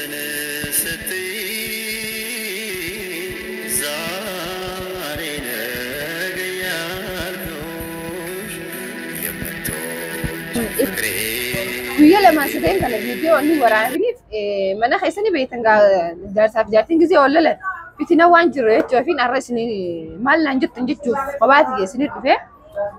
ልወስን ስትይ ዛሬ ነገ ያልኩሽ የምትወጂው ፍቅሬ Guyyaa lamaa sadeen kana viidiyoo inni waraabiniif mana keessanii beektan jaarsaaf jaartiin gisee ol lolan fitina waan jiru jechuuf har'a isin maal naan jettan jechuuf kophaati isin dhufe.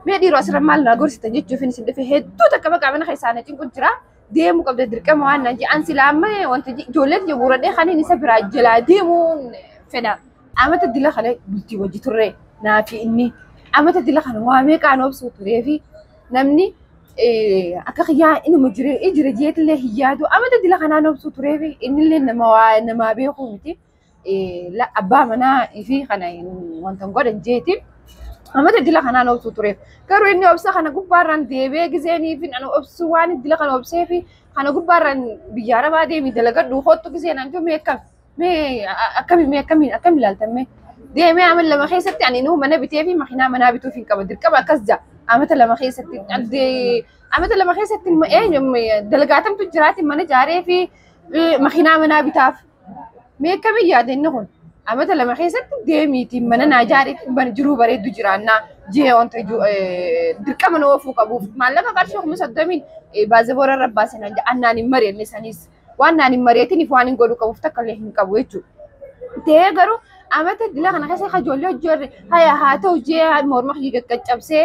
Mee dhiiroo asirra maal naa gorsitan jechuuf isin dhufe. Hedduu takka bakka mana keessaa na cinqu jira. Deemuu qabda dirqama waan naan jedhan silaa amma wanta ijoollee tiyya guuradhee kan inni isa biraa jalaa deemuun fedha. Amata dila kana bultii wajji turre naa fi inni amata dila kana waa meeqaan obsuu turee fi namni akka kiyyaa inuma jire jire jeetillee hin yaadu amata dila kanaan obsuu turee fi innillee nama waa namaa beekuu miti. Abbaa manaa fi kana wanta hin godhan jeeti. Amata dila kanaan obsuu tureef. Garuu inni obsa kana gubbaarraan deebi'ee gizeenii fi ana obsuu waan dila kana obsee fi kana gubbaarraan biyya arabaa deemi dalagadhu kottu gizeen an jiru mee akkam mee akkami mee akkamiin akkam ilaaltan mee deemee amata 2 keessatti ani inuu mana bitee fi makiinaa manaa bituuf hin qaba dirqama akkas ja'a amata 2 keessatti amata 2 keessatti eenyu dalagaatamtu jiraati mana ijaaree fi makiinaa manaa bitaaf mee akkamiin yaada inni kun amata 2 keessatti deemiiti mana naa ijaaree mana jiruu bareeddu jiraannaa jee wanta dirqama na oofuu qabuuf maallaqa qarshii 30,000 baazaboora irra baasee naan jedha annaan hin mari'anne saniis waan naan hin mari'atiniif waan hin godhu qabuuf takka illee hin qabu jechuudha. Ta'ee garuu amata dila kana keessa ijoollee hojii haya haa ta'u jee morma kiyya qaqqabsee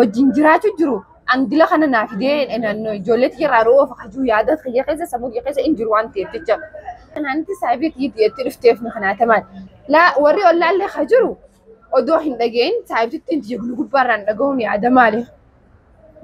wajjin jiraachuu jiru. An dila kana naa fidee ijoollee tiyya irraa oofa hajuu yaada kiyya keessa sammuu kiyya keessa hin jiru waan ta'eef jecha. Kanaanitti saayibii kiyya itti dhufteef nu kanaatamaan. Laa warri ollaallee haa jiru odoo hin dhageen saayibtitti tiyya gubbaarraan dhaga'uun yaada maali?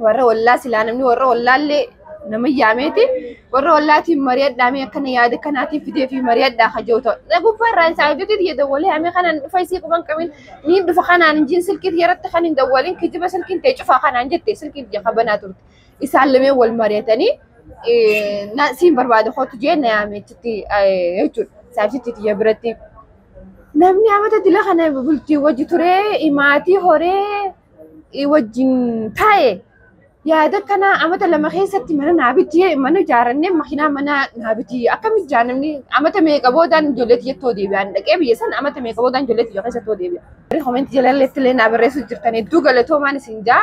Warra ollaa silaa namni warra ollaallee nama yaameeti warra ollaatiin mari'adhaa mee akkana yaada kanaatiin fidee fi mari'adhaa hajoo ta'u. Gubbaarraan saayibtitti tiyya dawwalee amee kanaan dhufa isii quban qabin niin dhufa kanaan injiin silkii tiyya irratti kan hin dawwalin kijiba silkiin ta'e cufaa kanaan jette silkiin tiyya qabanaa turte. Isaan lameen wal mari'atanii siin barbaade kootu jee na yaameechitti jechuudha. Saayibtitti tiyya biratti. Namni amata dila kana bultii wajji turee maatii horee wajjin taa'e yaada kana amata 2 keessatti mana naa biti mana ijaarannee makiinaa mana naa biti akkamitti ijaa namni amata meeqa boodaan ijoollee tiyyatti deebi'an dhaqee biyya sana amata meeqa boodaan ijoollee tiyya keessatti deebi'a. Koomenti jalalleetti illee naa barreessuu jirtan hedduu galatoomaan isin jaa.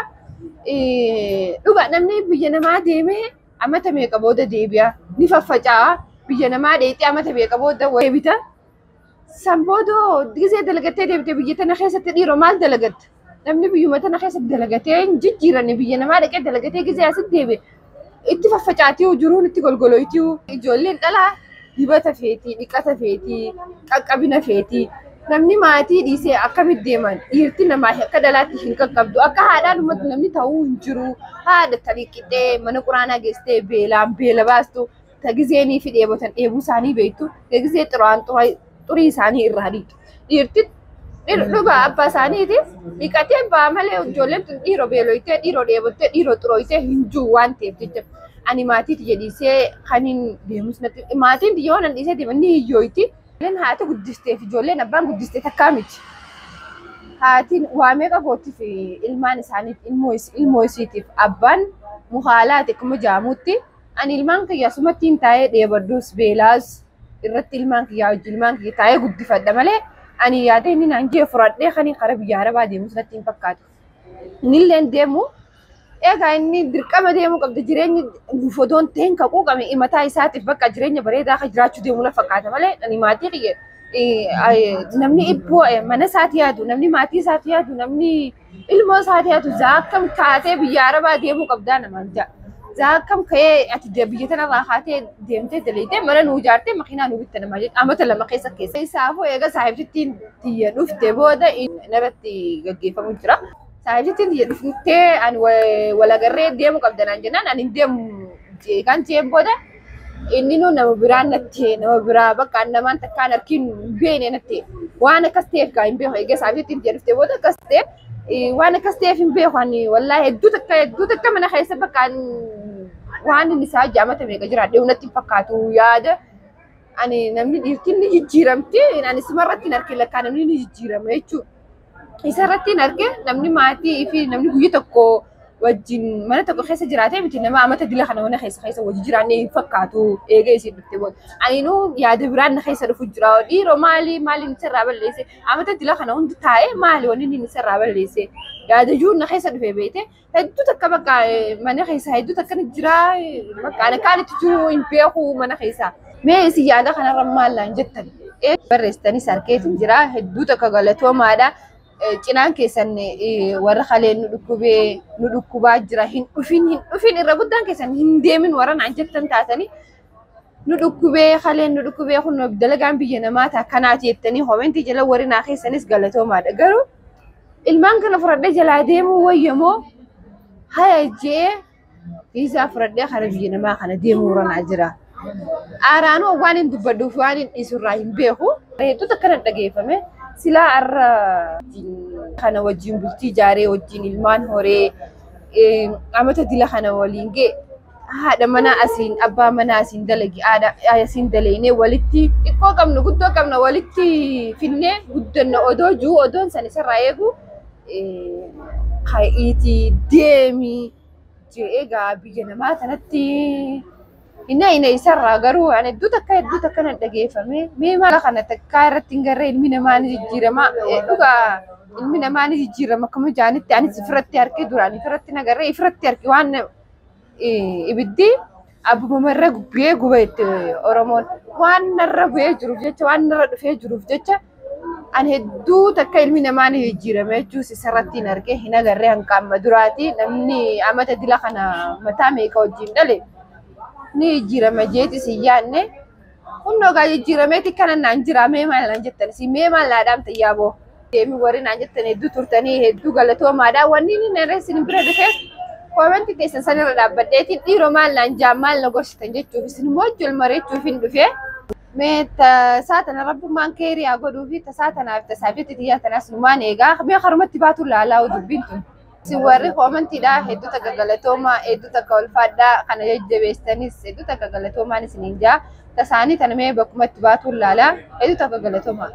Dhuga namni biyya namaa deemee amata meeqa booda deebi'a ni faffaca'a biyya namaa dheexee amata meeqa booda deebita. San booda gisee dalagattee deebite biyya tana keessatti dhiiroo maal dalagatta? Namni biyyuma tana keessatti dalagatee hin jijjiiranne biyya namaa dhaqee dalagatee gisee asitti deebi'e itti faffacaatii jiruun itti golgoloytii ijoolleen dhalaa dibata feetii dhiqata feetii qaqqabina feetii namni maatii dhiisee akkamitti deeman dhiirti namaa akka dhalaatti hin qaqqabdu akka haadhaan ummatu namni ta'uu hin jiru haadha taliqixee mana quraanaa geessitee beelaan beela baastu ta gizeenii fi dheebotan dheebuu isaanii beektu ta gizee xuraan xurii isaanii irraa dhiqxu dhiirti dhugaa abbaa isaaniitiif dhiqatee baa malee ijoolleen tun dhiiroo beeloytee dhiiroo dheebottee dhiiroo xurooytee hin jiru waan ta'eef jecha ani maatii tiyya dhiisee kan hin deemus natti maatiin tiyya waan dhiisee deeman ni hiyyooyti. Ijoolleen haati guddisteef ijoolleen abbaan guddistee takkaa miti. Haatiin waa meeqa gootiif ilmaan isaaniif ilmoo isiitiif abbaan muhaalaati akkuma jaamutti ani ilmaan kiyya asumatti hin taa'ee dheebadduus beelaas irratti ilmaan kiyyaa wajji ilmaan kiyya taa'ee guddifadha malee ani yaada inni naan jee furadhee kan karaa biyya arabaa deemus natti hin fakkaatu. Innillee deemu egaa inni dirqama deemuu qabda jireenyi fotoon ta'een ka quuqame mataa isaatiif bakka jireenya bareedaa akka jiraachuu deemu na fakkaata malee ani maatii kiyya namni ibboo mana isaati yaadu namni maatii isaati yaadu namni ilmoo isaati yaadu zaa akkam kaatee biyya arabaa deemuu qabdaa namaan ja'a. Zaa akkam ka'ee ati biyya tanarraa kaatee deemtee daleetee mana nuu ijaartee makiinaa nuu bitte namaa jedha amata 2 keessa keessa. Isaafuu eega saahibtittiin tiyya dhufte booda narratti gaggeeffamu jira. Saahibtittiin tiyya dhuftee ani walagarree deemuu qabda naan jennaan ani hin deemu kan jeen booda inni nuu nama biraa natti nama biraa bakka namaan takkaan harkiin hin beekne natti waan akkas ta'eef gaa hin beeku eega saahibtittiin tiyya dhuftee booda akkas ta'eef waan akkas ta'eef hin beeku ani wallaahi hedduu takka mana keessa bakka waan inni isaa jaamata meeqa jiraadhe natti hin fakkaatu yaada ani namni dhiirtiin ni jijjiiramti ani simarratti hin argine lakkaa namni ni jijjiirama jechuudha. Isarratti hin arge namni maatii fi namni guyya tokko Wajjin mana tokko keessa jiraatee miti nama amata dila kana mana keessa keessa wajji jiraannee hin fakkaatu eega isin dhufte booda. Aninuu yaada biraan na keessa dhufu jira. Dhiiroo maali maali inni sirraa balleesse amata dila kana hundi taa'ee maali wanni inni sirraa balleesse yaada iyyuu na keessa dhufe beekte hedduu takka bakka mana keessa hedduu takka jira bakka ani kaanitti jiru hin beeku mana keessa. Mee isin yaada kanarra maal naan jettan? Barreessitanis harkeetiin jira hedduu takka galatoomaadha. Cinaan keessan warra kaleen nu dhukkubee nu dhukkubaa jira hin dhufin hin dhufin irra guddaan keessan hin deemin warra naan jettan taatanii nu dhukkubee kaleen nu dhukkubee kun dalagaan biyya namaa ta'a kanaati jettanii homentii jala warri naa keessanis galatoomaadha. Garuu ilmaan kana fudhadhee jalaa deemuu wayyamoo haya jee viizaa fudhadhee kana biyya namaa kana deemuu ranaa jira. Aaraanuu waan hin dubbadhuuf waan hin dhiisurraa hin beeku. Hedduutu akkana dhageeffame. Silaa har'a kana wajjin bultii ijaaree wajjin ilmaan horee amata dila kana waliin ga'e haadha manaa asiin abbaa manaa asiin dalagi haadha asiin dalaynee walitti xiqqoo qabnu guddoo qabna walitti finnee guddanna odoo jiru odoon san isarraa eegu ka'iitii deemii je'ee gaa biyya namaa kanatti Inna ina isarraa garuu ani hedduu takka nan dhageeffame. Mee maal kana takkaa irratti hin garree ilmi namaa ni jijjiirama. Dhugaa ilmi namaa ni jijjiirama akkuma jaanitti anis ifirratti harkee duraan ifirratti nagarree ifirratti harke waan ibiddi abbumamarra bu'ee guba itti Oromoon waan narra bu'ee jiruuf jecha waan narra dhufee jiruuf jecha ani hedduu takka ilmi namaa ni jijjiirama jechuus isarratti hin argee hin agarree hanqaamma duraati namni amata dila kana mataa meeqa wajjin dhale. Ni jijjiirama jeetis hin yaadne hundoo gaa jijjiirameeti kana naan jira mee maal naan jettan si mee maal naa dhaamta yaaboo deemi warri naan jettan hedduu turtanii hedduu galatoomaadha wanni inni narra isin bira dhufe koomenti teessan sanirra dhaabbadheetiin dhiiroo maal naan jaa maal na gorsitan jechuuf isin immoo wajjin mareechuuf hin dhufe mee tasaa tana rabbummaan keeriyaa godhuu fi tasaa tanaaf tasaaf jetti xiyyaa tanaas numaan eegaa mee harumatti baatu laalaa dubbiin tun. Isin warri koomantiidha hedduu takka galatoomaa hedduu takka ulfaadhaa kana jajjabeessanis hedduu takka galatoomaan isiniin jaa tasaanii tana mee bakkumatti baatuun laalaa hedduu takka galatoomaa.